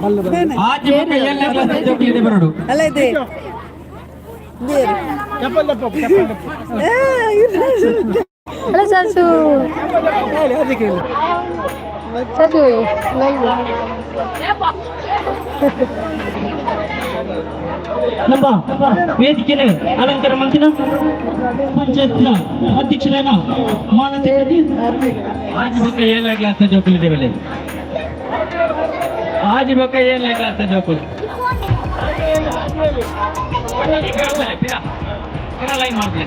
ಆಜಿ ಬೊಕ್ಕ ಏಳನೇ ಕ್ಲಾಸ್ ಜೋಕುಲು ಬರೋಡು. ಅಲ್ಲ, ಇದೆ. ಅಲ್ಲ ಸಾಸು, ಸಾಸು. ನಮ್ಮ ವೇದಿಕೆಯ ಅಲಂಕಾರ ಮಂತಿನ ಪಂಚಾಯತ್ನ ಅಧ್ಯಕ್ಷರಾದ ಮಾಲತಿ. ಆಜಿ ಬೊಕ್ಕ ಏಳನೇ ಕ್ಲಾಸ್ ಜೋಕುಲು ಇದೆ. ಆಜಿ ಬೊಕ್ಕ ಏಳನೇ ಕ್ಲಾಸ್ ಜೋಕುಲು ಲೈನ್ ಮಾಡ್ತಾರೆ.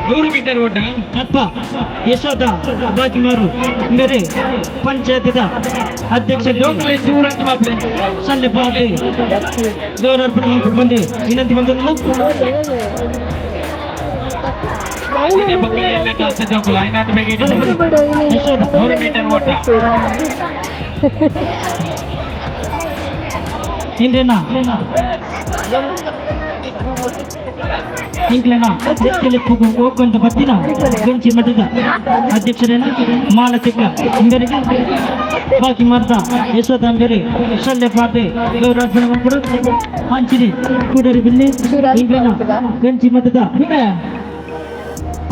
100 ಮೀಟರ್ ಓಟ. ಅಪ್ಪ ಯಶೋಧ ಬಾಕಿಮಾರು ಮೇರೆ ಪಂಚಾಯತ್ದ ಅಧ್ಯಕ್ಷ ಜೋಕುಲು ದೂರ ಅಂತ ಮಾಪ್ಲೆ. ಸಲ್ಲೆ ಪಾತೆ ಗೌರವ ಬಂದು ವಿನಂತಿ ಬಂದಿಲ್ಲ. ಇದೆ ಬೊಕ್ಕ ಏಳನೇ ಕ್ಲಾಸ್ ಜೋಕುಲು ಐನಾಥ ಬೇಗ. ಯಶೋಧ. 100 ಮೀಟರ್ ಓಟ. ಇಂದ್ರೇನಾ ಇಂಕ್ಲೆನ ಲೆಪ್ಪುಗು ಹೋಗುವಂತ ಬತ್ತಿನ ಗಂಚಿ ಮಠದ ಅಧ್ಯಕ್ಷರೇನ ಮಾಲತಿಕ ಇಂದರಿಗೆ ಬಾಕಿ ಮಾರ್ದ ಯಶೋಧ ಅಂಬೇರಿ ಶಲ್ಯ ಪಾತೆ ಗೌರವಾರ್ಪಣೆ ಮಕ್ಕಳು ಅಂಚಿನಿ ಕೂಡರಿ ಬಿಲ್ಲಿ ಇಂಕ್ಲೆನ ಗಂಚಿ ಮಠದ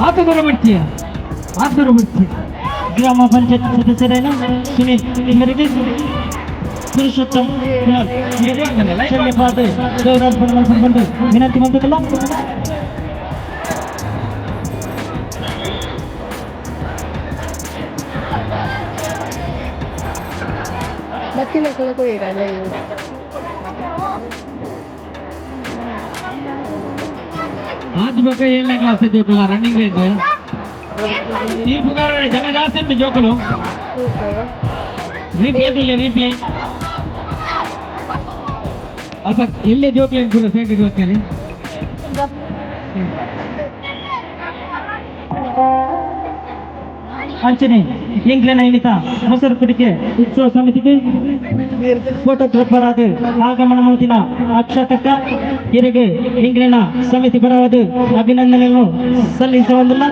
ಆತ ದೂರ ಬಿಡ್ತೀಯ, ಆತ ದೂರ ಬಿಡ್ತೀಯ. ಗ್ರಾಮ ಪಂಚಾಯತ್ ಸದಸ್ಯರೇನ ಸುನೀಲ್ ಇಂದರಿಗೆ ಪುರುಷೋತ್ತಮ್ ಶಲ್ಯ ಪಾತೆ ಗೌರವಾರ್ಪಣೆ ಮಾಡ್ಕೊಂಡು ಬಂದು ವಿನಂತಿ ಮಾಡ್ಬೇಕಲ್ಲ. ಬತ್ತಿನ ಕೊಯ್ರಲ್ಲ. ಆಜ್ ಬೊಕ್ಕ ಏಳನೇ ಕ್ಲಾಸ್ ಜೋಕುಲ ರನ್ನಿಂಗ್ ರೇಸ್. ತೀರ್ಪುಗಾರ ಜನ ಜಾಸ್ತಿ ಉಂಟು ಜೋಕುಲು. ರಿಪ್ಲೈ ಇಲ್ಲ, ರಿಪ್ಲೈ ಅಲ್ಪ ಇಲ್ಲೇ ಜೋಕುಲು ಪೂರ ಸೈಡ್ ಗೊತ್ತೇನೆ. ಅಂಚನೆ ಎಂಕ್ಲೆನ ಇನ್ನಿತ ಮೊಸರು ಕುಡಿಕೆ ಉತ್ಸವ ಸಮಿತಿಗೆ ಫೋಟೋಗ್ರಾಫರ್ ಆದ ಆಗಮನ ಮಲ್ತಿನ ಅಕ್ಷತಕ್ಕ ಇರಿಗೆ ಎಂಕ್ಲೆನ ಸಮಿತಿ ಪರವಾದ ಅಭಿನಂದನೆಯನ್ನು ಸಲ್ಲಿಸುವಂದಿಲ್ಲ.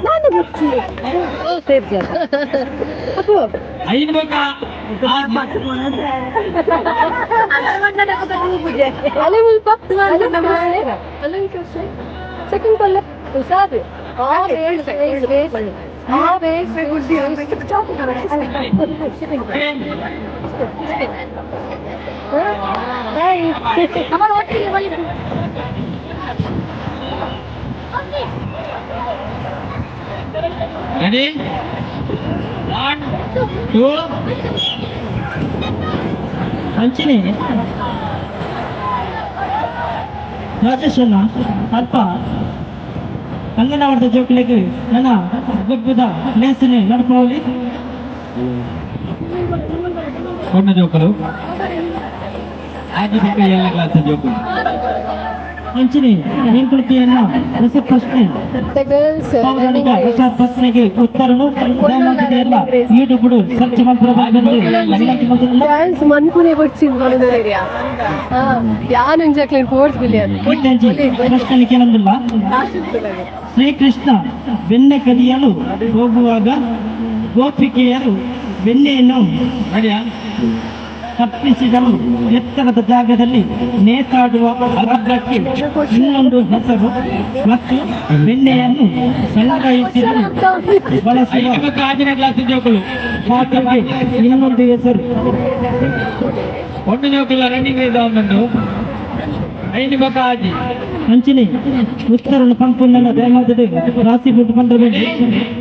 ನಾನು ಐದು ಬೊಕ್ಕ ಆಜಿ. ಅಲೆ ಮುಲ್ಪ ಅಲ್ಲ, ಸೆಕೆಂಡ್ ಪಲ್ಲೆ ಉಸಾದೆ. আমার ಒಟ್ಟಿಗೆ. Ready, one, to. ಅಂಚನೆ ರಾಜೇಶಣ್ಣ ಅಲ್ಪ ಅಂಗನವಾಡದ ಜೋಕುಲೆಗ್ ನನ್ನ ಗೊಬ್ಬುದ ಲೇಸನೆ ನಡಪವಲಿ. ಪೊಣ್ಣ ಜೋಕುಲು, ಆಜಿ ಬೊಕ್ಕ ಏಳನೇ ಕ್ಲಾಸ್ ಜೋಕುಲು. ಅಂಚನೆ ಎಂಕುಲ್ತಿಯನ್ನ ರಸ ಪ್ರಶ್ನೆ The girls ಪೌರಾಣಿಕ ರಸ ಪ್ರಶ್ನೆಗೆ ಉತ್ತರನು ದಯಮಾಡಿ ಯೂಟ್ಯೂಬ್ ಸರ್ಚ್ ಮಲ್ಪುರ ಬಂದು ವಿನಂತಿ ಮಲ್ತೊಂದುಲ್ಲ. ಡ್ಯಾನ್ಸ್ ಮನ್ಪುನೆ ಬೊಡ್ಚಿಂದ್ ಏರಿಯಾ ಯಾನ್ ಒಂಜಾಕ್ಲೆನ್ ಫೋರ್ಸ್ ಬಿಲಿಯನ್. ಇತ್ತಂಚಿ ಪ್ರಶ್ನೆ ಕೇಳಂದಿಲ್ಲ. ಶ್ರೀಕೃಷ್ಣ ಬೆಣ್ಣೆ ಕದಿಯಲು ಹೋಗುವಾಗ ಗೋಪಿಕೆಯರು ಬೆಣ್ಣೆಯನ್ನು ರೆಡಿಯಾ? ತಪ್ಪಿಸಿದಳು. ಎತ್ತರದ ಜಾಗದಲ್ಲಿ ನೇತಾಡುವ ಹಗ್ಗಕ್ಕೆ ಇನ್ನೊಂದು ಹೆಸರು ಮತ್ತು ಬೆಣ್ಣೆಯನ್ನು ಸಂಗ್ರಹಿಸಲು ಬಳಸುವ ಐದು ಬೊಕ್ಕ ಆಜನೇ ಕ್ಲಾಸ್ ಜೋಕುಲು. ಪಾತ್ರೆಗೆ ಇನ್ನೊಂದು ಹೆಸರು. ಒಂದು ಜೋಕುಲ ರನ್ನಿಂಗ್ ರೇಸ್ ಉಂಟು, ಐದು ಬೊಕ್ಕ ಆಜಿ. ಅಂಚಿನಿ ಉತ್ತರನ ಪಂಪುన్న ದಯಮಾದದೆ ರಾಸಿ ಫುಡ್ ಬಂದ್ರೆ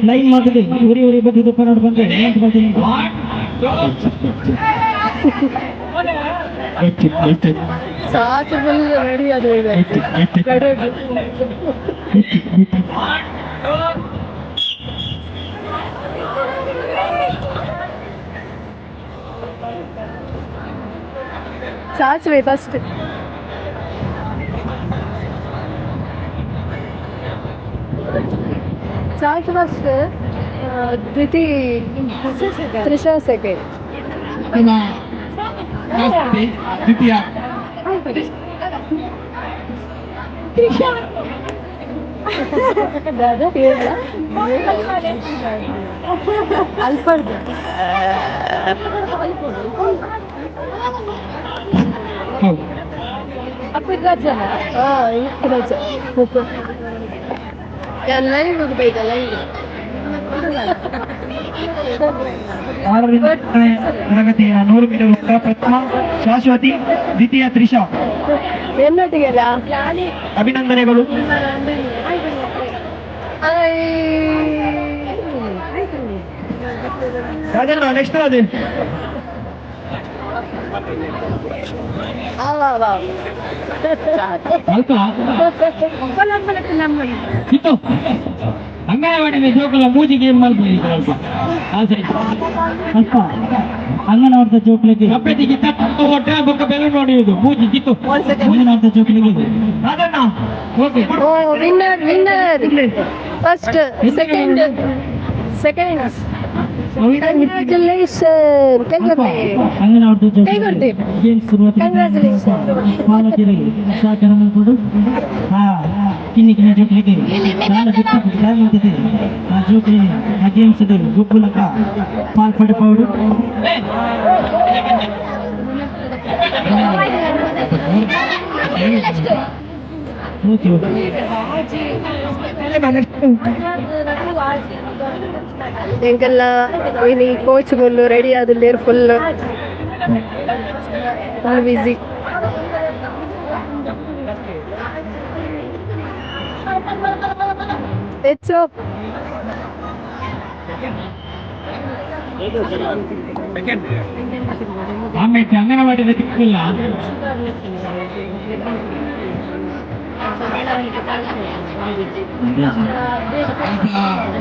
ಲೈನ್ ಮಾಡದೆ ಉರಿ ಉರಿ ಬದ್ದು ಪನ್ನೋಡು ಬಂದ್ರೆ ವಿನಂತಿ ಮಾಡ್ತೀನಿ. One, to. ಸಾಕು, ಫುಲ್ ರೆಡಿ ಅದು ಇದೆ. One, to. ಸಾಸಿವೆ ಫಸ್ಟ್. ಸಾಸು ಫಸ್ಟ್, ದ್ವಿತೀಯ ತ್ರಿಷಾ, ಸೆಕೆಂಡ್. ಪ್ರಥಮ ಶಾಸ್ತಿ, ದ್ವಿತೀಯ. ತ್ರಿಷಾ ದಾದಾ ಅಲ್ಪರ್ದು. ಹೌದು. ಹಾಂ, ರಜಾ ಲೈವ್ ಹೋಗ್ಬೇಕ ಲೈವ್. 6ರಿಂದ 8ನೇ ತರಗತಿಯ 100 ಮೀಟರ್ ಓಟ, ಪ್ರಥಮ ಶಾಶ್ವತಿ, ದ್ವಿತೀಯ ತ್ರಿಷಾ. ಎನ್ನೊಟ್ಟಿಗೆಲ್ಲ. ಅಭಿನಂದನೆಗಳು. ಹಾಯ್. ರಾಜಣ್ಣ, ನೆಕ್ಸ್ಟ್ ಅದೇ. ವಾ ವಾ. ಅಲ್ಪ ಇತ್ತು ಅಂಗನವಾಡಿನ ಜೋಕುಲ ಮೂಜಿ ಗೇಮ್ ಮಲ್ಪಲಿ ಅಲ್ಪ. ಆ ಸರಿ. ಅಲ್ಪ ಅಂಗನವಾಡದ ಜೋಕ್ಲಿಗೆ. ಕಪ್ಪೆದಿಗೆ ತಪ್ಪು ಹೊಟ್ಟೆ ಬೊಕ್ಕ ಬೆಲೆ ನೋಡಿಯುವುದು ಮೂಜಿ ಜಿತ್ತು. ಅಂಗನವಾಡದ ಜೋಕ್ಲಿಗೆ Rajanna. Okay. Oh, winner, winner! First, second, second. Congratulation. ಕೈ ಕೊಡ್ತೆ. ಅಂಗನವಾಡದ ಕೈ ಕೊಡ್ತೆ. ಗೇಮ್ಸ್ ಶುರುವಾತ. ಕಂಗ್ರ್ಯಾಚುಲೇಷನ್. ಪಾಲಕರಿಗೆ ಸಹಕಾರ ಮಾಡಿಕೊಂಡು ಆ ಕಿನ್ನಿ ಕಿನ್ನಿ ಜೋಕ್ಲಿಗೆ ನಾನು ಬಿಟ್ಟು ಟೈಮ್ ಆಗ್ತದೆ. ಆ ಜೋಕ್ಲಿ ಆ ಗೇಮ್ಸ್ ಗೊಬ್ಬುಲಕ ಪಾಲ್ ಪಡೆಪೌಡು. Okay okay. ಎಂಕೆಲ್ಲ ಇನಿ ಕೋಚ್ ಫುಲ್ ರೆಡಿ ಆದಿಲ್ಲೇರು. Full full busy. It's up. ಆಮೇಲೆ ಅಂಗನವಾಡಿದ ತಿಕ್ಕಿಲ್ಲ.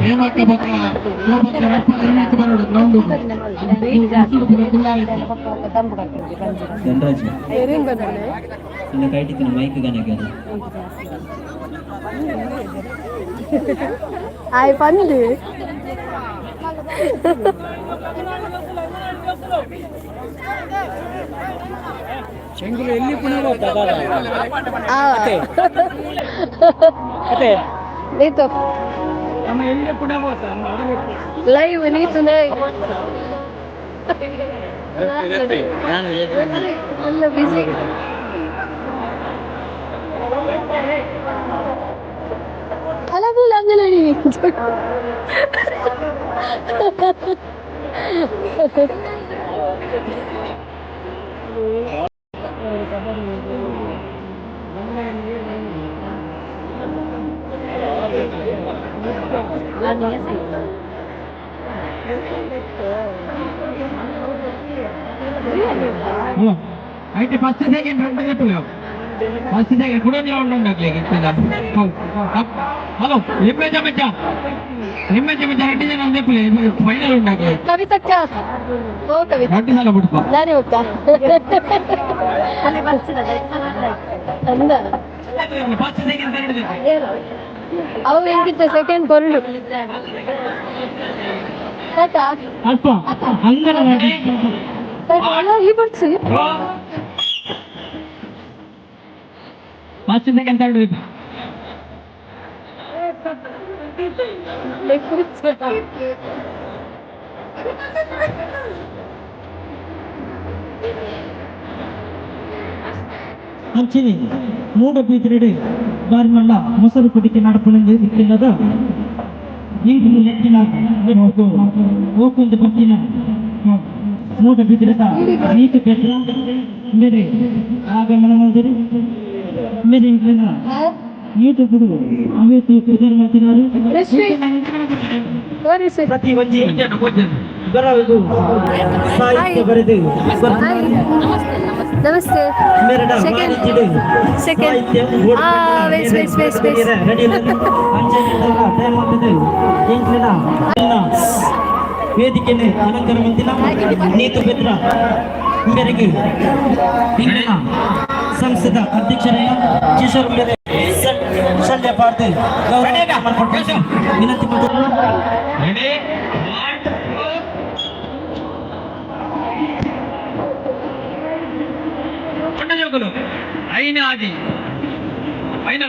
ಹೇಮಕ್ಕ ಬೊಕ್ಕ ಶೋಭಕ್ಕ ಮುಪ್ಪ ಐವತ್ತು ಬರೋಡು ಗ್ರೌಂಡ್. ಧನರಾಜ್. ಏನೇನು ಬಂದ್ರೆ? ನಿನ್ನ ಕೈಟಿತ್ತಿನ ಮೈಕ್ ಗನಗೆ. ಆಯ್ ಪಂದು. ಎಲ್ಲಿ ಪುನಃ? ಆ ನೀತು. ನಮ್ಮ ಎಲ್ಲಿ ಪುನಃ? ಲೈವ್ ನೀತು ಎಲ್ಲ ಬಿಸಿ. ಅಲ್ಲ ಅಂಗನಡಿ. ಹಲೋ, అయితే ಫಸ್ಟ್ ಸೆಕೆಂಡ್ రెండు చెప్పలేవు. ಫಸ್ಟ್ ಸೆಕೆಂಡ್ ಕೂಡ ರೌಂಡ್ ಉಂಡಾಗ್ಲಿ. ಹಲೋ, ಲಿಂಬೆಜ ಮಚ್ಚ, ಲಿಂಬೆಜ ಮಚ್ಚ, రెండు ಜನ చెప్పలే. ಫೈನಲ್ ಉಂಡಾಗ್ಲಿ. ಕವಿತಕ್ಕ, ಓ ಕವಿತ. రెండు ಸಲ ಬಿಡ್ಪ. ನಾನೇ ಹೋಗ್ತಾ ಅಂದ. ಫಸ್ಟ್ ಸೆಕೆಂಡ್ ಎರಡು. ಅವು ಎಂಕಿತ್ತ ಸೆಕೆಂಡ್ ಕೊರಡು ಆಯ್ತಾ? ಅಲ್ಪ ಅಂಗನವಾಡಿ. ಈ ಬರ್ಸಿ. First second third. ಅಂಚಿನಿ ಮೂಡಬಿದ್ರೆಡ್ ಬಾರಿ ಮಲ್ಲ ಮೊಸರು ಕುಡಿಕೆ ನಡಪುನಂದು ಇತ್ತಿಲ್ಲದ ಇಂಕು ನೆತ್ತಿನ ಓಕುಂದು ಬತ್ತಿನ ಮೂಡಬಿದ್ರೆದ ನೀತು ಪೆದ್ರ ಮೇರೆ ಆಗಮನ ಮಲ್ದಿರಿ. ಮೇರೆ ಇಂಕ್ಲೆನ ಯೂಟ್ಯೂಬ್ ಅವೇತು ಪುದರ್ ಮಲ್ತಿನಾರು. ತೋರಿಸಿ. ಪ್ರತಿ ಒಂಜಿ ಬರವುದು ಸಾಹಿತ್ಯ ಬರೆದು. ನಮಸ್ತೆ. ಮೇರಡ ಸೆಕೆಂಡ್. ವಾಣಿಜ್ಯಡು ಸೆಕೆಂಡ್. ಸಾಹಿತ್ಯ. ಆ, ವೇಸ್ ವೇಸ್ ವೇಸ್ ವೇಸ್. ರೆಡಿ ಟೈಮ್ ಆಗ್ತದೆ. ಎಂಕ್ಲೆನ ವೇದಿಕೆನೆ ಅಲಂಕಾರ ಮಂತಿನ ನೀತು ಪೆದ್ರ ಮೇರೆಗೆ ಇಂದಿನ ಸಂಸ್ಥೆದ ಅಧ್ಯಕ್ಷರಾದ ಕಿಶೋರ್ ಮೇರೆ ಶಲ್ಯ ಪಾರ್ತಿ ಗೌರವ ಮಲ್ಪೊಡು ವಿನಂತಿ ಮಾಡ್ತಾರೆ. ರೆಡಿ. ಪೊಣ್ಣ ಜೋಕುಲು ಐನ ಆದಿ ಐನ.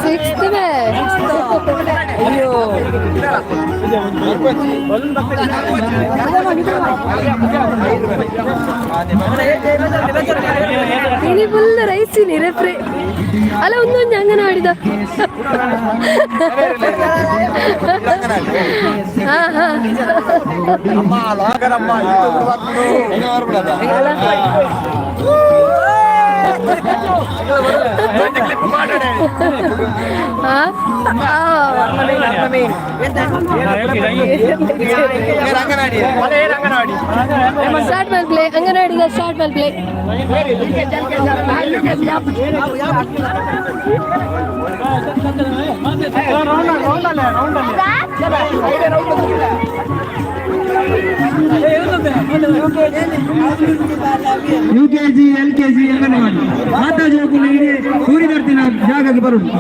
ಸಿಕ್ಸ್ತ್ ಮೇ. ಅಯ್ಯೋ. ಇನಿ ಫುಲ್ ರೈಸಿನಿ ರೆಫ್ರಿ ಅಲ್ಲ. ಒಂದೊಂದು ಅಂಗನವಾಡಿದ. ಹಾ ಹಾ. ಅಲ್ಲ. ಹಾ ಆ. ಸ್ಟಾರ್ಟ್ ಮಲ್ಪ್ಲೆ ಅಂಗನವಾಡಿದ, ಸ್ಟಾರ್ಟ್ ಮಲ್ಪ್ಲೆ. ಯುಕೆಜಿ, ಎಲ್ಕೆಜಿ ಅಂಗನವಾಡಿ ಮಾತಾ ಜೋಕುಲು ಇಡೀ ಊರಿ ಬರ್ತಿನ ಜಾಗಕ್ಕೆ ಬರುದು.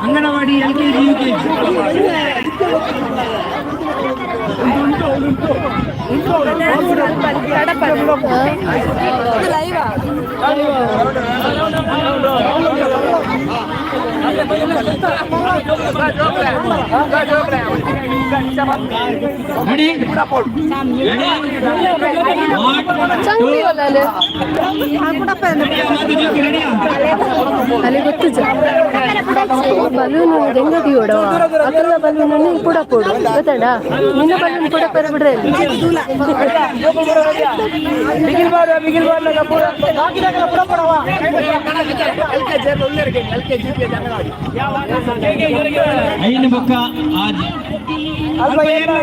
Anganwadi, LKG, UKG. Ready. ಚಂಗ್ಲಿ ಅಲ್ಲ ಅಲ್ಲಿ. ಅಲ್ಲಿ ಗೊತ್ತು. ಬಲೂನ್ ದೆಂಗದಿ ಓಡವ ಅಕಲ್ನ ಬಲೂನ್ ಪುಡಪೋಡು ಗೊತ್ತಂಡ. ನಿನ್ನ ಬಲೂನ್ ಪುಡ ಪರ ಬಿಡ್ರೆ. ಐನು ಬೊಕ್ಕ ಆಜಿ. ಅಲ್ಪ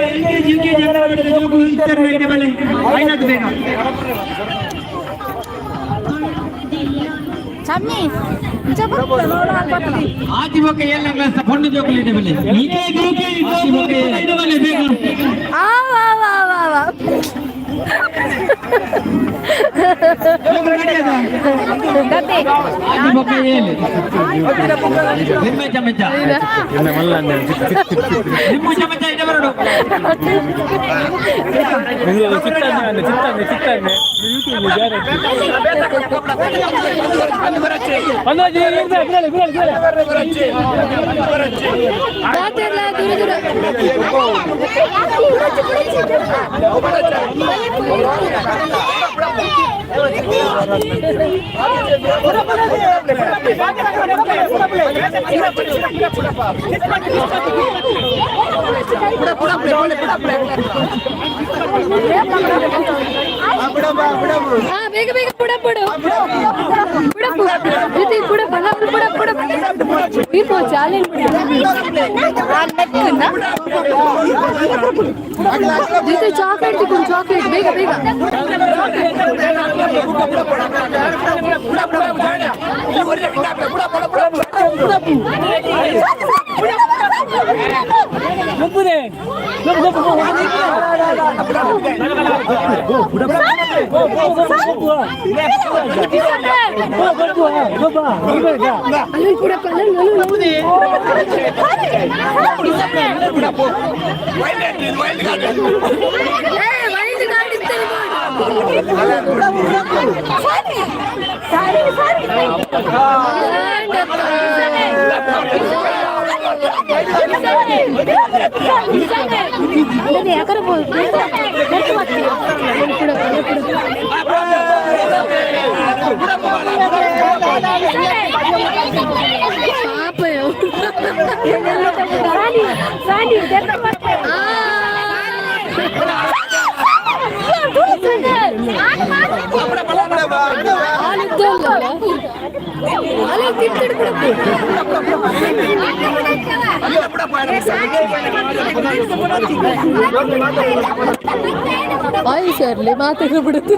ಎಲ್ಕೆಜಿ, ಯುಕೆಜಿ ಅಂಗನವಾಡಿದ ಜೋಕುಲು ಇತ್ತರು ಎಡ್ಡೆ ಬಲೆ ಐನಕ್ ಬೇಗ. ಆಜಿ ಬೊಕ್ಕ ಏಳನೇ ಕ್ಲಾಸ್ ಪೊಣ್ಣು ಜೋಕುಲು ಎಡ್ಡೆ ಬಲೆ. ಎಲ್ಕೆಜಿ, ಯುಕೆಜಿ ಜೋಕುಲು ಎಡ್ಡೆ ಬಲೆ ಬೇಗ. ಆ ವಾ ವಾ ವಾ ವಾ. ಜೋಕುಲು ರೆಡಿ ಅದ? ಆಜಿ ಬೊಕ್ಕ ಏಳು. ನಿಮ್ಮೆ ಚಮಚ, ನಿಮ್ಮ ಚಮಚ ಎಡ್ಡೆ ಬರಡು. ಮಾತೆಲ್ಲ ದೂರ ದೂರ. ಹಾ, ಬೇಗ ಬೇಗ ಪುಡಪುಡು ಪುಡಪು ಜೊತೆ ಪುಡಪ ಪುಡ ಪುಡ ಈ ಚಾಲೆಂಜ್ ಜೊತೆ ಚಾಕ್ಲೇಟ್ ತಿಕ್ಕೊಂಡು ಚಾಕ್ಲೇಟ್ ಬೇಗ ಬೇಗ. ಅಲ್ಲೊಂದು ಪುಡಪ್ಪ, ಅಲ್ಲೊಂದು ಅಲ್ಲೊಂದು. ಏ, ವೈಲ್ಡ್ ಕಾರ್ಡ್ ಇತ್ತು. ಪಾಪ. ಆಯ್ ಸರ್ಲಿ ಮಾತಾಡ ಬಿಡುತ್ತೆ.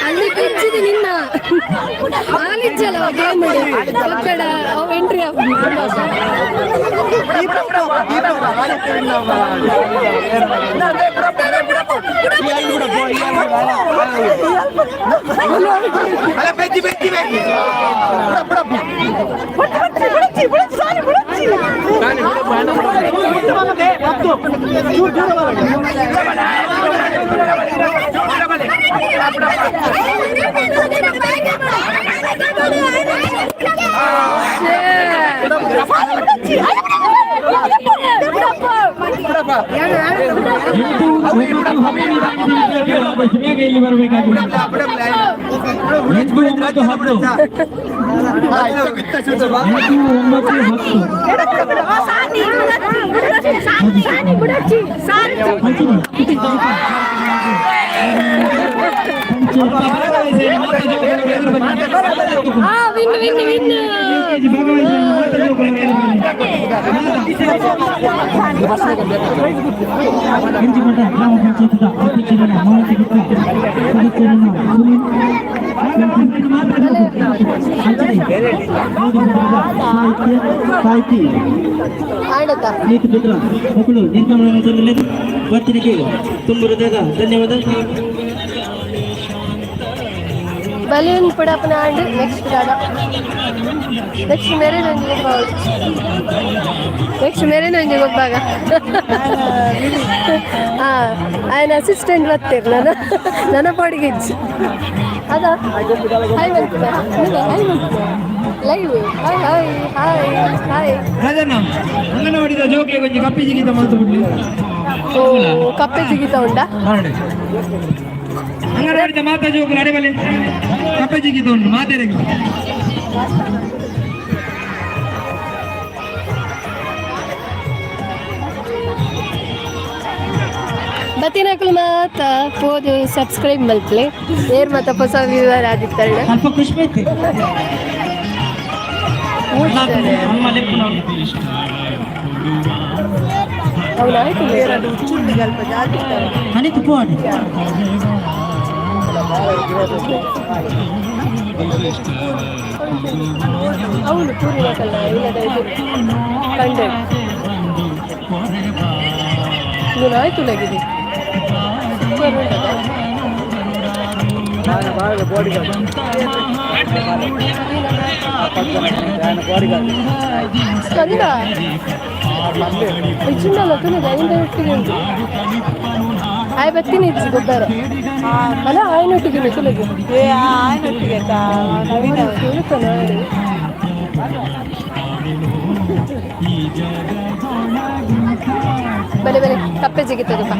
ಅಲ್ಲಿ ಬೆಚ್ಚಿದೆ ನಿನ್ನ ಆಲಿಜ್ಜಲ್ಲ ಗೇಮ್ ಬೇಡ ಅವು ಎಂಟ್ರಿ. ಇಲ್ಲಿ ಬರಬೇಕಾಗಿದೆ. 8, 9, 10. 8, 9, 10. Win win win. ಇಂಜಿಮಠ ಗ್ರಾಮ ಪಂಚಾಯತ್ದ ಅಧ್ಯಕ್ಷರಾದ ಮಾಲತಿ ಗುಪ್ತ, ಸದಸ್ಯರನ್ನ ಸುನೀಲ್ ಅಂಚನೆ ಸಾಹಿತ್ಯ ಸಾಹಿತಿ ನೀತಿ ಪುತ್ರ ಮಕ್ಕಳು ನಿರ್ಗಮನ ಬರ್ತಿನಿಗೆ ತುಂಬ ಹೃದಯದ ಧನ್ಯವಾದ. ಬಲೂನ್ ಪುಡಪನ and next Dada next ಮೇರೆ ನಂಜಿಗೆ ನೆಕ್ಸ್ಟ್ ಮೇರೆ ನಂಜಿಗೆ ಒಬ್ಬಾಗ ಹಾಂ ಆಯ್ನ ಅಸಿಸ್ಟೆಂಟ್ ಬರ್ತೀರಿ. ನನ್ನ ನನ್ನ ಬಾಡಿಗೆ ಇಜ್ಜಿ ಅದ ಹಾಯ್ ಬಂತ ಹಾಯ್ ಬಂತ live hi hi hi hi. Rajanna ಅಂಗನವಾಡಿದ ಜೋಕ್ಲೆ ಕೊಂಚ ಕಪ್ಪಿ ಜಿಗಿತ ಮಾತು ಬಿಡ್ಲಿ. ಓ ಕಪ್ಪೆ ಜಿಗಿತ ಉಂಡಾ? ಅಂಗನವಾಡಿದ ಮಾತಾ ಜೋಕ್ಲು ಅಡೆ ಬಲೆ ಕಪ್ಪೆ ಜಿಗಿತ ಉಂಟು ಮಾತೆರೆಗೆ. ಬತ್ತಿನಕುಲು ಮಾತ ಪೋದು ಸಬ್ಸ್ಕ್ರೈಬ್ ಮಲ್ಪಲೆ ಏರ್ ಮತ್ತ ಹೊಸ ವ್ಯೂವರ್ ಆದಿತ್ತಣ್ಣ. ಅಲ್ಪ ಖುಷಿ ಐತೆ ಅಮ್ಮ ಲೆಪ್ಪು ಅವನು ಆಯ್ತು. ಅನಿತು ಪೋಡಿ. ಅವನು ಪೂರ್ಣಿಮಾಕಲ್ಲ ಇಲ್ಲದ ಇದು ಕಂಡೆ ಇವನು ಆಯ್ತು ಲಗಿದೆ ಸೂಪರ್ ಉಂಟದ. ಸ್ಕಂದ ಇಜ್ಜಿಂಡಲ್ಲ ತುನಿದ ಐಂದ ಒಟ್ಟಿಗೆ ಉಂಟು ಆಯ್ ಬತ್ತೀನಿ ಇಜ್ಜಿ ಗೊಬ್ಬರ ಅಲ್ಲ ಆಯ್ನೊಟ್ಟಿಗೆ ತುಲಗೆ ಕೇಳ್ತಾನೆ. ಬಲೆ ಬಲೆ ಕಪ್ಪೆ ಜಿಗಿತದಪ್ಪ.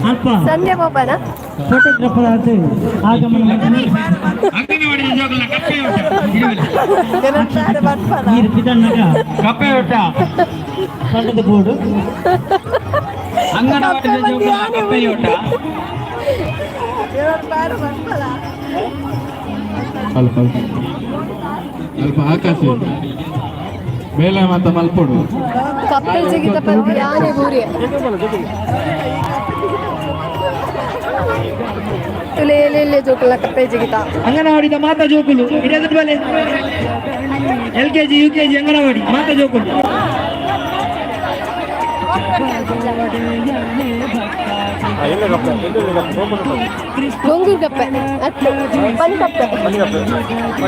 ಅಲ್ಪ ಸಂಧ್ಯಾ ಪಾಪನ ಫೋಟೋಗ್ರಾಫರ್ ಆದ ಆಗಮನ ಅಂಗನವಾಡಿದ ಜೋಕ್ಲ ಕಪ್ಪೆ ನೀರು ಪಿದಣ್ಣಗ ಕಪ್ಪೆ ಒಟ್ಟ ಪಂಡದ ಬೋರ್ಡು. ಅಂಗನವಾಡಿದ ಜೋಕ್ಲ ಕಪ್ಪೆ ಒಟ್ಟ. ಅಲ್ಪ ಅಲ್ಪ ಆಕಾಶ ಬೇಲೆ ಮಾತ ಮಲ್ಪೊಡು. ಕಪ್ಪೆ ಜಿಗಿತ ಪಂತಿ ಯಾನೆ ಗೂರಿ ತುಲೆ ಎಲೆ ಜೋಕುಲ ಕಪ್ಪೆ ಜಿಗಿತ. ಅಂಗನವಾಡಿದ ಮಾತಾ ಜೋಕುಲು ಇಡದ ಬಲೆ L K G U K G anganwadi ಮಾತಾ ಜೋಕುಲು. ಗೊಂಗೂರ್ ಕಪ್ಪೆ ಅತ್ತು ಪನಿಕಪ್ಪೆ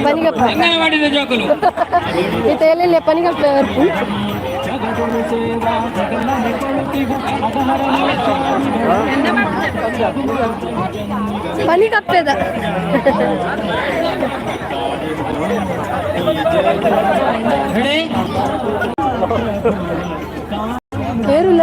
ಪನಿಕಪ್ಪೆ ಅಂಗನವಾಡಿದ ಜೋಕುಲು ಇತ್ತ ಎಲ್ಲೆಲ್ಲ ಪನಿಕಪ್ಪೆ ಬರ್ಪು. ಪನಿ ಕಪ್ಪೆದ పేరుಲ್ಲ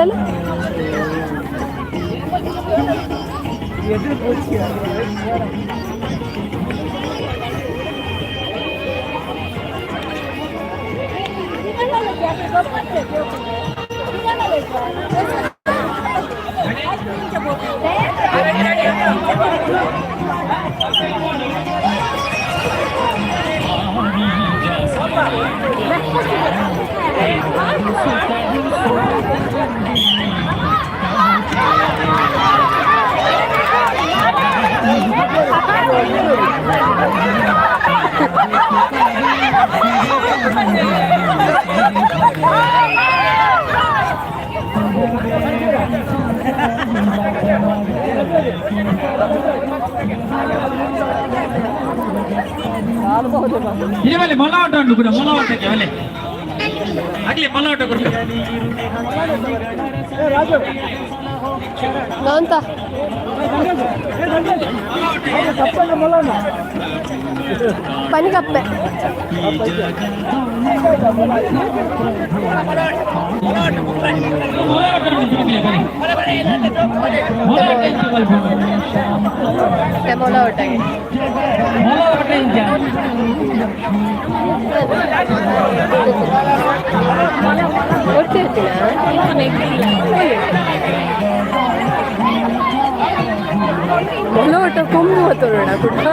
ಇರವಲ್ಲಿ ಮೊಲ ಆಟ ಉಂಟು ಕೂಡ ಮೊಲ ಆಟಕ್ಕೆ ಒಲೆ ಆಗ್ಲಿ ಮೊಲ ಆಟ ಕೊಡ್ಕ ಅಂತ ಪನಿಕಪ್ಪೆ ಮೊಲ ಒಟ್ಟಾಗಿ ಕೊಡ್ತಿರ್ತೀನ ಮೊಲ ಒಟ್ಟ ಕೊಂಬು ಹೊತ್ತೋಣ ಕೂಡ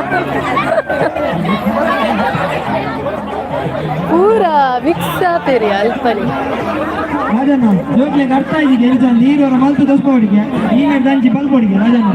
ಪೂರ ಮಿಕ್ಸ್ ಆಪೇರಿ ಅಲ್ಪನಿ ರಾಜಣ್ಣ ಜೋಕ್ಲೆಗ್ ಅರ್ಥ ಆಯ್ತಿಗೆ ಎಂಚ ನೀರು ಮಲ್ತು ದೋಸ್ಕೋಡಿಗೆ ನೀರು ದಂಚಿ ಬಲ್ಪೊಡಿಗೆ ರಾಜಣ್ಣ.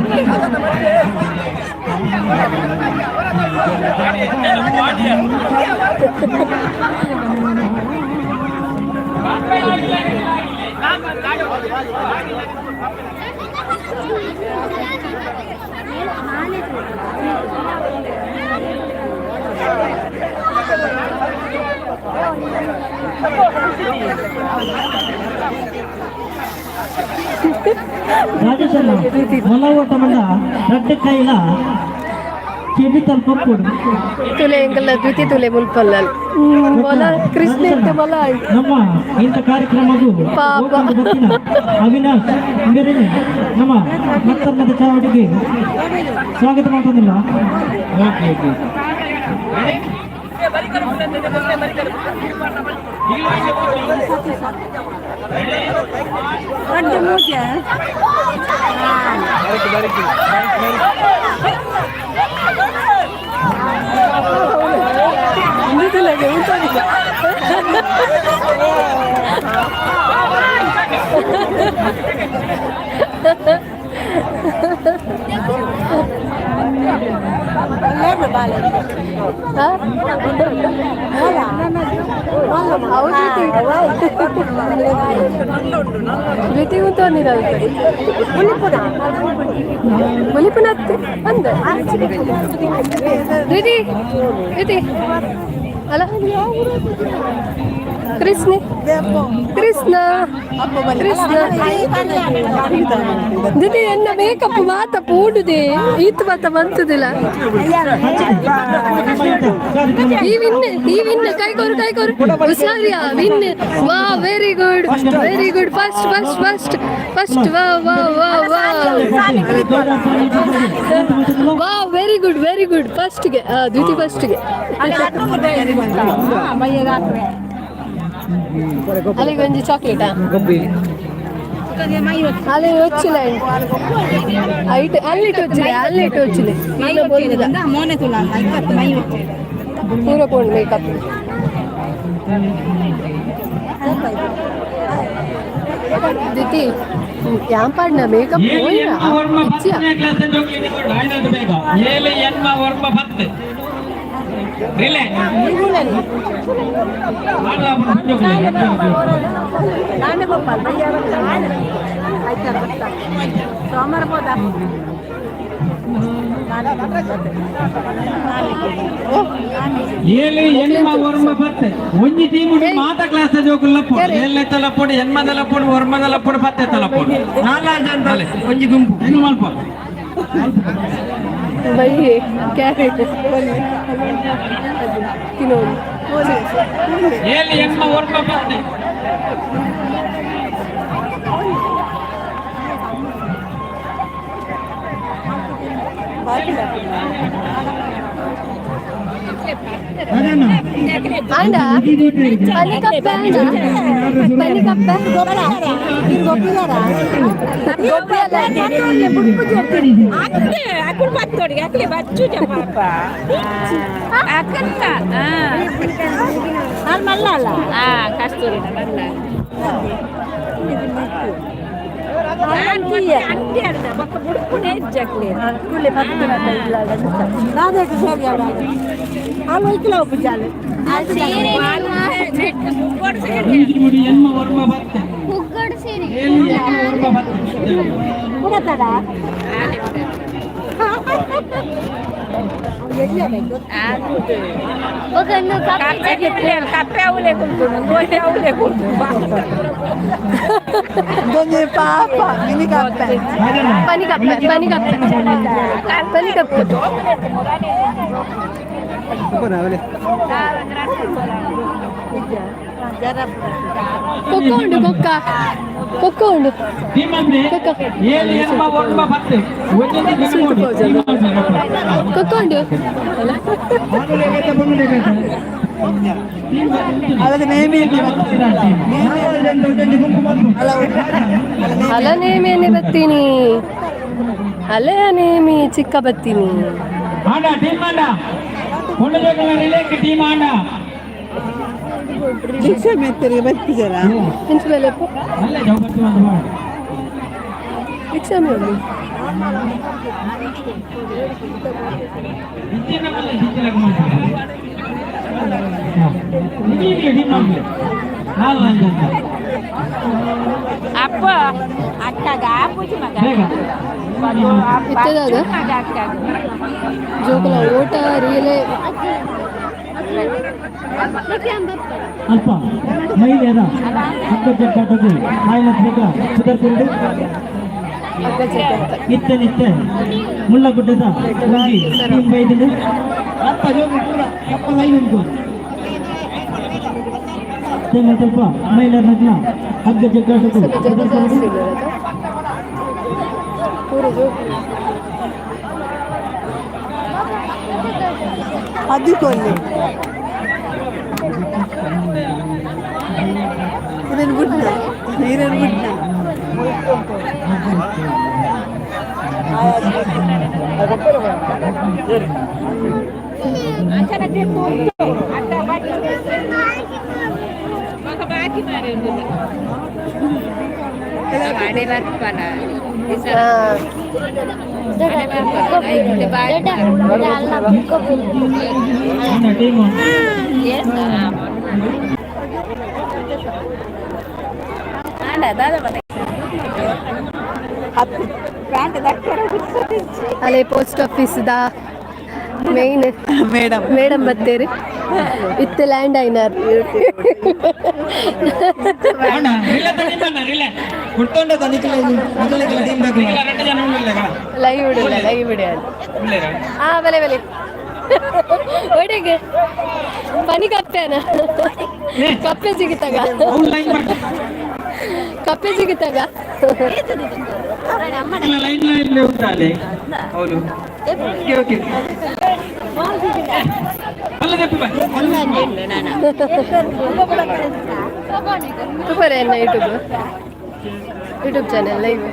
ರಾಜೇಶಣ್ಣ ಮೊಲ ಓಟ ಮಂಡ ರಡ್ಡ ಕೈಲ ಕೆಬಿತಲ್ ಪಪ್ಪುಡು ತುಲೆ ಎಂಕಲ್ಲ ದ್ವಿತೀಯ ತುಲೆ ಮುಲ್ಪಲ್ಲ ಮೊಲ ಕೃಷ್ಣ ಇತ್ತೆ ಮೊಲ ಆಯ್ತು. ನಮ್ಮ ಇಂಥ ಕಾರ್ಯಕ್ರಮಗೂ ಪಾಪ. ಬರ್ತಿನ ಅವಿನಾಶ್ ಇಂಬೇರೇನೆ ನಮ್ಮ ಮತ್ತೊಮ್ಮೆ ಚಾವಡಿಗೆ ಸ್ವಾಗತ ಮಾಡ್ತದಿಲ್ಲ. Okay okay. ಇಂದಿದ್ದಿಲ್ಲಾಗೆ ಉಂಟಾಗಿಲ್ಲ. ಹಾ? ಹೌದು ದ್ವಿತೀಯ ಮುಲಿಪುನ ಅತ್ತೆ ಅಂದ ದ್ವಿತಿ ದ್ವಿತಿ ಅಲ್ಲ ಕೃಷ್ಣ ಕೃಷ್ಣ ಕೃಷ್ಣ ದಿದಿ ಎನ್ನ ಮೇಕಪ್ ಮಾತ ಪೂಡುದೆ ಈತ್ ಮಾತ ಬಂತದಿಲ್ಲ. ಈ ವಿನ್ ಈ ವಿನ್ ಕೈ ಕೊರು ಕೈ ಕೊರು ಹುಷಾರಿಯಾ ವಿನ್ ವಾ very good very good first first first first ವಾ ವಾ ವಾ ವಾ ವಾ very good very good ಫಸ್ಟ್ಗೆ ದ್ವಿತೀಯ ಫಸ್ಟ್ಗೆ ಅಲ್ಲಿಗೆ ಒಂಜಿ ಚಾಕ್ಲೇಟಾ ಅಲ್ಲಿ వచ్చిಲ್ಲ ಐಟ್ ಅಲ್ಲಿಟ್ಟು వచ్చిಲೆ ಅಲ್ಲಿಟ್ಟು వచ్చిಲೆ ಪೂರ ಪೋಂಡು ಮೇಕಪ್ ದಿತಿ ಯಾಂಪಾಡ್ನ ಮೇಕಪ್ ಏಳು ಹೋಯ್ನ ಎನ್ಮ ವರ್ಮ ಇಚ್ಚಿಯ ಪತ್ತನೇ ಕ್ಲಾಸ್ ಜೋಕ್ಲಿಗೆ ಕೊಡು ಆಯ್ತು ಬೇಗ ಏಳು ಎನ್ಮ ವರ್ಮ ಪತ್ತು ರಿಲೇ ಓ ಏಳು ಎಣ್ಮ ಒರ್ಮ ಪತ್ತೆ ಒಂಜಿ ಟೀಮ್ ಮಾತ ಕ್ಲಾಸ್ ಜೋಕುಲ್ಲಪ್ಪು ಏಳನೇ ತಲಪೋಡು ಎಣ್ಮದಲಪ್ಪೋಡು ಒರ್ಮದಲಪ್ಪೋಡು ಪತ್ತೆ ತಲಪೋಡು ನಾಲ್ಕು ಜನ ಒಂಜಿ ಗುಂಪು ಹೆಂಗ್ ಮಲ್ಪ. ಬೈ ಕ್ಯಾರೆಟ್ ತಿನ್ನೋದು. ಏಳು ಎಣ್ಮ ಒರ್ಮ ಪತ್ತೆ. ಆಂಡ ಪನಿ ಕಪ್ಪೆ, ಆಂಡ ಪನಿ ಕಪ್ಪೆ ಗೊಬ್ಬಿ ಅಲ್ಲ. ಅಕ್ಲೆ ಅಕುಲು ಬತ್ತೋಡಿಗೆ ಅಕ್ಲೆ ಬಚ್ಚುಜ ಪಾಪ ಅಕ್ಕತ್ತ. ಮಲ್ಲ ಕಸ್ತೂರಿನ ಮಲ್ಲ ಅಂಟಿ ಅರ್ಧ ಬೊಕ್ಕ ಬುಡ್ಪುನೆ ಇಜ್ಜಕ್ಲೆ. ಒಂಜಿ ಮುಡಿ ಎಣ್ಮ ಒರ್ಮ ಪತ್ತೆ. ಏಳು ಎಣ್ಮ ಒರ್ಮ ಪತ್ತೆ. ಕಪ್ಪೆ ಕಪ್ಪೆ ಅವಲೇ ಕುಲ್ತುಂಡು, ದೋಸೆ ಅವಲೇ ಕುಲ್ತುಂಡು. ಪನಿ ಕಪ್ಪೆ, ಪನಿ ಕಪ್ಪೆ, ಪನಿ ಕಪ್ಪೆ. ಕೊಕ್ಕ ಉಂಡು, ಕೊಕ್ಕ, ಕೊಕ್ಕ ಉಂಡು. ಟೀಮ್ ಅಂದ್ರೆ ಏಳು ಎಣ್ಮ ಒರ್ಮ ಪತ್ತೆ ಒಂದೊಂದು ಟೀಮ್ ಕೊಡಿ. ಟೀಮ್ ಅಂದ್ರೆ ಕೊಕ್ಕ ಉಂಡು. ಅಲ ನೇಮೇನೆ ಬತ್ತೀನಿ, ಅಲೆ ನೇಮಿ ಚಿಕ್ಕ ಬತ್ತೀನಿ. ಆಂಡ ಟೀಮ್ ಆಂಡ ಒಂದು ಜೋಕುಲ ರಿಲೇಕ್ ಟೀಮ್ ಆಂಡ. ಇಂಚು ಮೇಲೆ. ಅಲ್ಲೇ ಜೌಬತ್ತು ಒಂದು ಮಾಡಿ. ರಿಕ್ಷಾ ಮೇಲೆ. ಇಚ್ಚಿನ ಮಲ್ಲ ಇಚ್ಚಿನ ಮಾಡ್ತಾರೆ ನಿಮಗೆ ಟೀಮ್ ಮಾಡ್ಲಿ ನಾಲ್ ನಾಲ್ ಜನ. ಅಪ್ಪ ಅಕ್ಕಗ ಆಪುಜಿ ಮಗ. ಬೇಗ. ಇತ್ತದಾದ ಮಗ ಅಕ್ಕಗ. ಜೋಕುಲ ಓಟ ರಿಯಲೇ. ಅಲ್ಪ ಮಹಿಳೆಯರ ಹಗ್ಗ ಜಗ್ಗಾಟಕ್ಕೆ ಆಯ್ನ ಬೇಗ ಪುದರ್ಕೊಂಡು. ಹಗ್ಗ ಜಗ್ಗಾಟ. ಇತ್ತೆ ನಿತ್ತೆ ಮುಳ್ಳಗುಡ್ಡದ ಒಂಜಿ ಟೀಮ್ ಬೈದಿದೆ. ಅಪ್ಪ ಜೋಕು ಪೂರ ಅಪ್ಪ ಲೈನ್ ಉಂಟು. ಸ್ವಲ್ಪ ಮಹಿಳೆಯರ ಹಗ್ಗ ಜಗ್ಗಾಟಕ್ಕೂ ಸ್ವಲ್ಪ ಜನ ಜಾಸ್ತಿ ಇದ್ದಾರಲ್ಲ ಪೂರ ಜೋಕುಲು. ಅದಿಕೊಳ್ಳಿ ಇದನ್ನು ಬಿಡ್ನ, ನೀರನ್ನು ಬಿಡ್ನ. ಮಗ ಬಾಕಿ ಮಾರಿ ಬರ್ಪನ. ಆಂಡ ಟೀಮ್. ಅಲ್ಲೇ post office the main madam. Madam Battery, ಇತ್ತೆ ಲ್ಯಾಂಡ್ ಐನಾರ್. ಆಂಡ ರಿಲೇ ಟೀಮ್ ಆಂಡ ರಿಲೇ. ಕುಟ್ಟೊಂಡ ತನಿಖೆ ಮೊದಲನೇ ಟೀಮ್. ಎರಡು ಜನ ಉಳ್ಳಿಲ್ಲ. ಲೈವ್ ಇಡಲ್ಲ, ಲೈವ್ ಇಡ. ಉಳ್ಳೇರ. ಆ ಬಲೆ ಬಲೆ ಒಡೆಗೆ ಪನಿ ಕಪ್ಪೆನ ಕಪ್ಪೆ ಸಿಗುತ್ತಾಗ. ಅವ್ನು ಲೈನ್ ಮಾಡ್ತಾರೆ. ಕಪ್ಪೆ ಸಿಗುತ್ತಾಗ. ಲೈನ್ ಲೈನ್ ಉಂಟಾಲೆ ಹೌದು, ಓಕೆ ಓಕೆ ಅಲ್ಲ ದೆಪ್ಪು ಬಾ. ಸೂಪರ್ ಎನ್ನ YouTube YouTube channel live.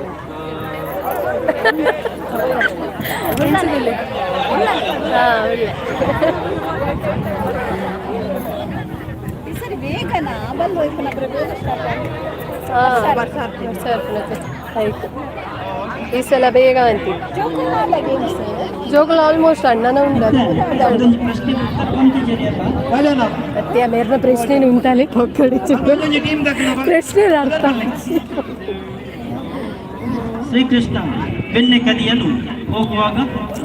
ಹಾಂ, ಒಳ್ಳೆ. ಸರಿ ಬೇಗನಾ ಬಂದು ಬೇಗ ಸ್ಟಾರ್ಟ್. ಹಾಂ, ಆಯ್ತು, ಈ ಸಲ ಬೇಗ ಅಂತೀನಿ. ಜೋಕುಲು ಆಲ್ಮೋಸ್ಟ್ ಅಣ್ಣನ ಉಂಡಲ್ಲ. ಒಂದೊಂದು ಪ್ರಶ್ನೆ ಪಂಚ. ಮತ್ತೆ ಮೇರ್ನ ಪ್ರಶ್ನೆ ಉಂಟಾಲೆ ಪೊಕ್ಕಡಿ ಪ್ರಶ್ನೆ ಅರ್ಥ. ಶ್ರೀಕೃಷ್ಣ ಬೆಣ್ಣೆ ಕದಿಯಲು ಹೋಗುವಾಗ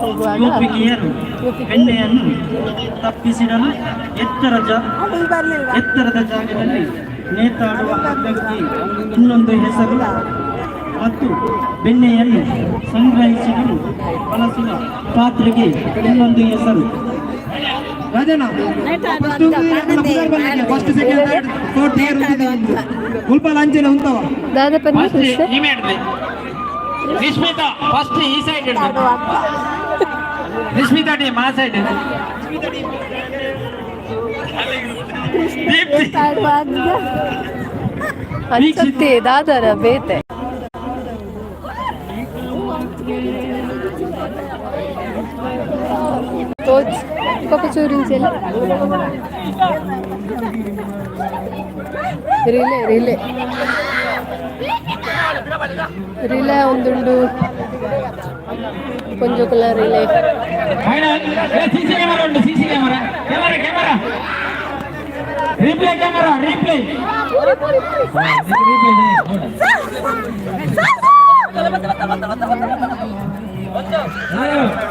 ಹೋಗುವಾಗ ಗೋಪಿಕೆಯರು ಬೆಣ್ಣೆಯನ್ನು ತಪ್ಪಿಸಿಡಲು ಎತ್ತರದ ಜಾಗದಲ್ಲಿ ನೇತಾಡುವ ಹಗ್ಗಕ್ಕೆ ಇನ್ನೊಂದು ಹೆಸರು ಮತ್ತು ಬೆಣ್ಣೆಯನ್ನು ಸಂಗ್ರಹಿಸಿಡಲು ಬಳಸುವ ಪಾತ್ರೆಗೆ ಇನ್ನೊಂದು ಹೆಸರು. Rajanna, first, second, third, fourth year ಮುಲ್ಪ ಅಂಚೆನೆ ಉಂತವ. ದಾದ ಪನ್ನಿ? ಫಸ್ಟ್ ಈ ನಿಶ್ಮಿತಾ, ಫಸ್ಟ್ ಈ ಸೈಡ್ ನಿಶ್ಮಿತಾ ಟೀಮ್, ಆ ಸೈಡ್ ದೀಪ್ತಿ. ಅನ್ಸತ್ತೆ ದಾದನ ಬೇತೆ. ತೋಚ್ ಪಾಪ ಚೂರಿಂಚೆಲ್ಲ. Relay, relay, relay ಒಂದುಂಡು ಕೊಂಜೊಕುಲ relay. Final. CC camera ಉಂಟು, CC camera, camera, camera, replay camera, replay, replay.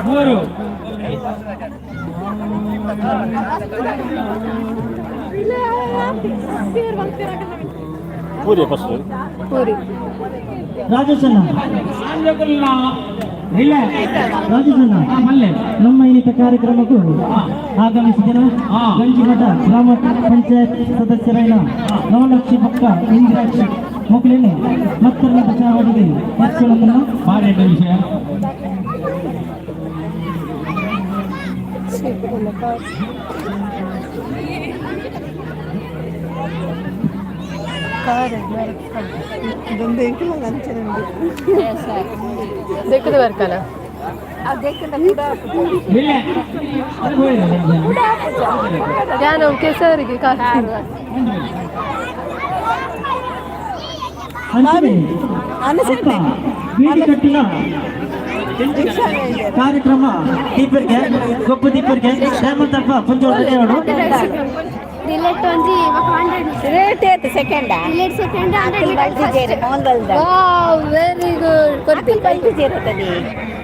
ಮೂರು. ಪೂರಿ. ರಾಜೇಶಣ್ಣ. ರಿಲೇ. ರಾಜೇಶಣ್ಣ. ಮಲ್ಲೆ. ನಮ್ಮ ಇನ್ನಿತ ಕಾರ್ಯಕ್ರಮಕ್ಕೂ ಆಗಮಿಸಿದ ಗಂಜಿಮಠ ಗ್ರಾಮ ಪಂಚಾಯತ್ ಸದಸ್ಯರಾದ ನವಲಕ್ಷಿ ಪಕ್ಕ ಇಂದ್ರಾಕ್ಷಿ ಮೊಗಲೇನೆ ಮತ್ತೊಂದು ಚಾವಡಿಗೆ ಹೆಚ್ಚಳನ್ನು ಭಾರಿ ಎಡ್ಡೆ ವಿಷಯ. ಇದೊಂದು ಎಂಕುಲ ಅಂಚನೆ ಉಂಡು. ದೆಕ್ಕದ ಬರ್ಕನ. ರಿಲೇ. ಯಾನ ಕೆಸರಿಗೆ ಕಾರ್. ಅಂಚನೆ ಅಪ್ಪ ಬೀಡಿ ಕಟ್ಟಿನ ಕಾರ್ಯಕ್ರಮ ದೀಪರ್ಗೆ ಗೊಬ್ಬ ದೀಪರ್ಗೆ ಹೇಮಂತಪ್ಪ ಪುಂಜೋಡು. ರಿಲೇಟ್ ಒಂಜಿ 100. ರೇಟ್ ಏತ್ ಸೆಕೆಂಡ್? ರಿಲೇಟ್ ಸೆಕೆಂಡ್, 100 ಮೀಟರ್. ಮೋಂದಲ್ದ. Wow, very good. ಕೊರ್ಪಿ. ಬಲ್ತಿದ್ದೀರತದೆ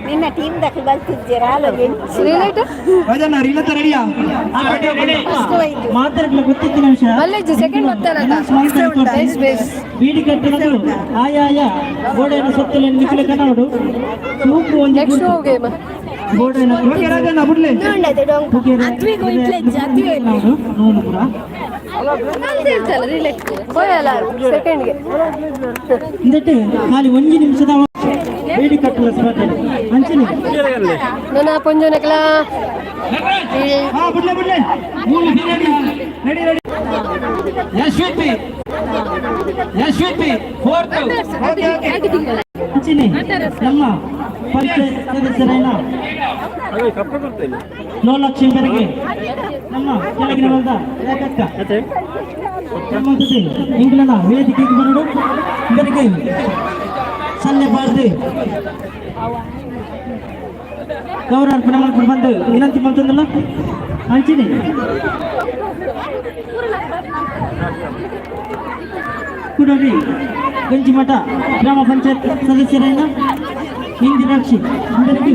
ನಿನ್ನ ಟೀಮ್ ದಕ್ಕಲು ಬಲ್ತಿದ್ದೀರಾ ಅಲ್ಲ? ರಿಲೇಟ್. ರಾಜಣ್ಣ, ರಿಲತ್ತ ರೆಡಿಯಾ? ಮಾತಾಡಲು ಗೊತ್ತಿದ್ದಿನ ವಿಷಯ. ಮಲ್ಲೇಜ್ ಸೆಕೆಂಡ್ ಬರ್ತಾನಲ್ಲ. Base base. ಬೀಡಿ ಕಟ್ಟಿನದು ಆಯಾಯ ಗೋಡೆಯನ್ನು ಸುತ್ತಲೇ ನಿಖಿಲ ಕನ್ನಡು ತೂಕು ಒಂದು. ನೆಕ್ಸ್ಟ್ ಹೋಗಿ. ಗೋಡೆಯನ್ನು ಓಕೆ ರಾಜಣ್ಣ, ಬಿಡ್ಲಿ. ನೂಲು ಪುರ. ಇರ್ತಲ್ಲ ರಿಲೇಟ್ ಹೋಯಲ್ಲ ಸೆಕೆಂಡ್ಗೆ. ಇಂದಟ್ಟು ಖಾಲಿ ಒಂಜಿ ನಿಮಿಷದ ಬೀಡಿ ಕಟ್ಟುವ ಸ್ಪರ್ಧೆ ಅಂಚನೆ. ನನ್ನ ಪೊಂಜೋನಕಲ. ಹಾ, ಬಿಡ್ಲೆ ಬಿಡ್ಲೆ. ಮೂರು ready. Ready ready. Yashwithi, Yashwithi fourth. Okay okay. ಅಂಚನೆ ನಮ್ಮ ಪಂಚಾಯತ್ ಸದಸ್ಯರಾದ ಲೋಲಕ್ಷಿ ಬೆರಗೆ ನಮ್ಮ ಕೆಳಗಿನ ಹೊಲದ ರೇಖಕ್ಕ ನಮ್ಮ ಜೊತೆ ಇಂಗ್ಲನ ವೇದಿಕೆಗೆ ಬರಡು ಬೆರಗೆ ಸನ್ನೆ ಬಾರದೆ ಗೌರವಾರ್ಪಣೆ ಮಾಡ್ಕೊಂಡು ಬಂದು ವಿನಂತಿ ಮಾಡ್ತಂದಲ್ಲ. ಅಂಚನೆ ಕುಡೋಡಿ ಗಂಜಿಮಠ ಗ್ರಾಮ ಪಂಚಾಯತ್ ಸದಸ್ಯರಾದ ಇಂದಿರಾಕ್ಷಿ అందరికీ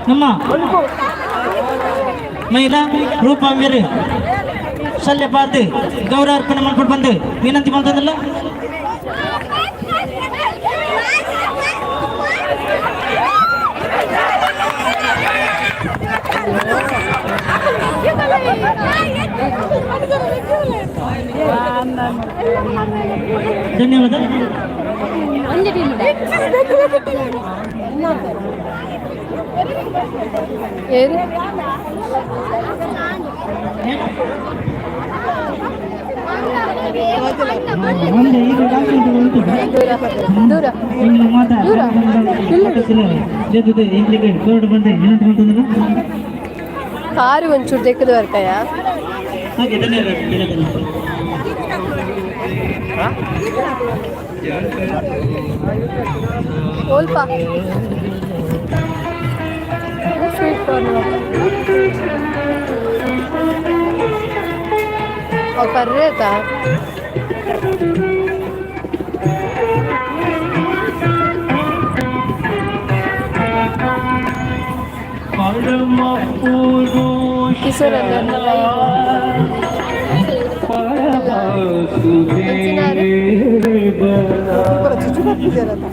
ನಮ್ಮ ಮಹಿಳಾ ರೂಪಾ ಮೇರೆ ಶಲ್ಯ ಪಾರ್ದು ಗೌರವಾರ್ಪಣೆ ಮಾಡ್ಕೊಂಡು ಬಂದು ವಿನಂತಿ ಮಾಡ್ತದಲ್ಲ. ಧನ್ಯವಾದ. ಒಂಜಿ ಟೀಮ್. ಏನು? ಒಂದೇ ಈಗ ಉಂಟು. ದೂರ ದೂರ. ಇಂಗ್ಲ ಮಾತಾ ದೂರ. ಜೊತೆ ಇಂಗ್ಲಿಗೆ ಕೊರಡು ಬಂದೆ ವಿನಂತಿ ಮಾಡ್ತದಲ್ಲ. ಕಾರು ಒಂಚೂರು ದೆಕ್ಕದ ಬರ್ಕಯ. ಹಾಗೆ ಧನ್ಯವಾದ ಧನ್ಯವಾದ. ಓಲ್ಪ ಸ್ವೀಟ್ ಕಾರ್ನ್ ಅವು ಪರ್ರೇತಾ. ಕಿಶೋರ್ ಅಣ್ಣ ಅಂಚಿನಾರು. ಚುಚ್ಚು ಬರ್ತಿದ್ದೀರಲ್ಲ.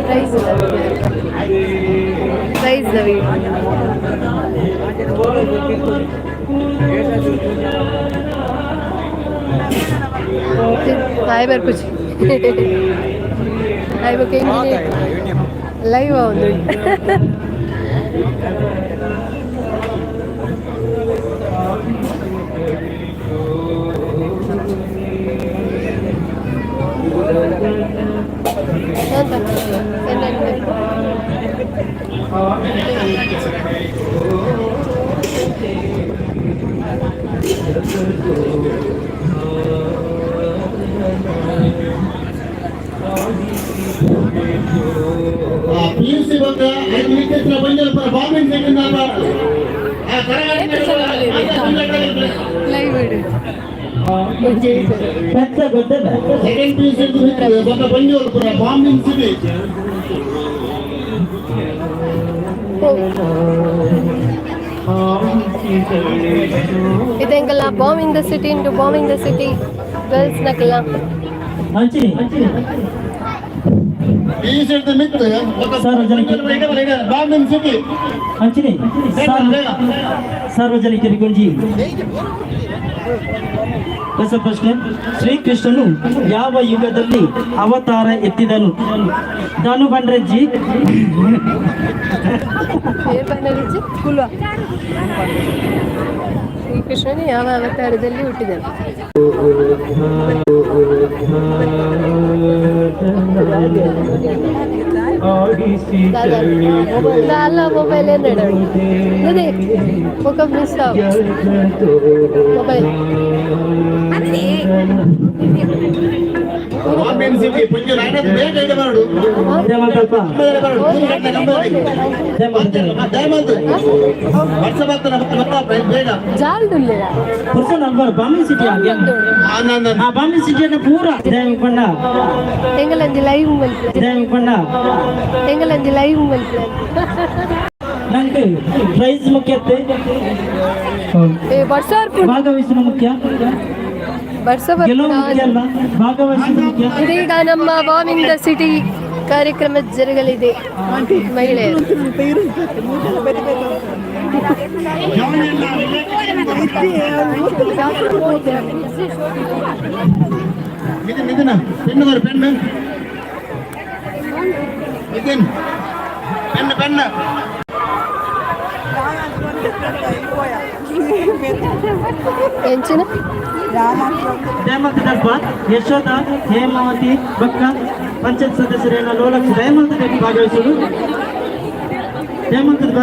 ಪ್ರೈಸ್ ಪ್ರೈಸ್ ಹಾಯ್ ಬರ್ಪುಜಿ ಹಾಯ್ ಬೊಕ ಲೈವ್ ಒಂದು. ಎಂತ ಎನ್ನ? ಪಿಯುಸಿ ಬಂದ ಐದು ವಿಕೆಟ್ ಬಂದ ಬಾಂಬಿಂಗ್ ಸೆಕೆಂಡ್. ಲೈವ್ ಇಡು. ಪೆದ್ದ ಗೊತ್ತದ. ಸೆಕೆಂಡ್ ಪಿಯುಸಿ ಬಂದ ಬಂಜೋರು ಪುರ ಬಾಂಬಿಂಗ್ ಸಿಟಿ. ಇದೆಂಗಲ್ಲ bombing the city into bombing the city girls ನಕಲ್ಲ. ಅಂಚಿನಿ. ಪಿಯುಸಿ ಮಿತ್. ಸಾರ್ವಜನಿಕ ಬಾಂಬಿಂಗ್ ಸಿಟಿ. ಅಂಚಿನಿ ಸಾರ್ವಜನಿಕರಿಗೊಂಜಿ ಹೊಸ ಪ್ರಶ್ನೆ. ಶ್ರೀಕೃಷ್ಣನು ಯಾವ ಯುಗದಲ್ಲಿ ಅವತಾರ ಎತ್ತಿದನು? ದಾನು ಬಂಡ್ರೆಜ್ಜಿ. ಏರ್ ಬಂದರಿಜಿ ಕುಲ. ಶ್ರೀಕೃಷ್ಣನು ಯಾವ ಅವತಾರದಲ್ಲಿ ಹುಟ್ಟಿದನು? ಅಲ್ಲ, ಮೊಬೈಲ್ ಏನ್ ಅದೇ ఒక ಮಿಸ್ ಮೊಬೈಲ್. ಬಾಂಬಿಂಗ್ ಸಿಟಿ ಪಂಜೋರು ಆಯ್ತು, ಬೇಗ ಐತೆ ಮಾಡು. ದೇವಲ್ಪ. ದಯಮಾಲ್ತು ವರ್ಷ ಬರ್ತಾನೆ ಬರ್ತಾ ಬೇಗ. ಜಾಲ್ದುಲ್ಲೆರ. ಪುರುಷನ್ ಅಲ್ಬಾರ್ ಬಾಂಬೆ ಸಿಟಿ. ಆ ಬಾಂಬೆ ಸಿಟಿಯನ್ನು ಪೂರ ದೇವ ಬಣ್ಣ. ಎಂಗಲಂಜಿ ಲೈವ್ ಮಲ್ಪಲೆ. ದೇವ ಬಣ್ಣ. ಎಂಗಲಂಜಿ ಲೈವ್ ಮಲ್ಪಲೆ. ನಂಗೆ ಪ್ರೈಸ್ ಮುಖ್ಯತೆ. ಏ ವರ್ಷ. ಭಾಗವಹಿಸುವ ಮುಖ್ಯ. ವರ್ಷ. ಗೆಲುವು ಮುಖ್ಯ ಅಲ್ಲ, ಭಾಗವಹಿಸುವುದು ಮುಖ್ಯ. ಇದೀಗ ನಮ್ಮ ಬಾಂಬಿಂಗ್ the city ಕಾರ್ಯಕ್ರಮ ಜರುಗಲಿದೆ ಮಹಿಳೆಯರು. ಬೇರೆ ಬೇರೆ. ನಿತಿನ್, ನಿತಿನ್, ಪೆನ್ನು ಕೊರು, ಪೆನ್ನು. Nitin, pen, pen. ಎಂಚಿನ? ದಯಮಲ್ತ ದಲ್ಪ ಯಶೋಧ, ಹೇಮಾವತಿ ಬಕ್ಕ ಪಂಚಾಯತ್ ಸದಸ್ಯರೇನ ಲೋಲಕ್ಷ ದಯಮಲ್ತ ಭಾಗವಹಿಸುವುದು. ದಯಮಲ್ತದ ಭಾಗ.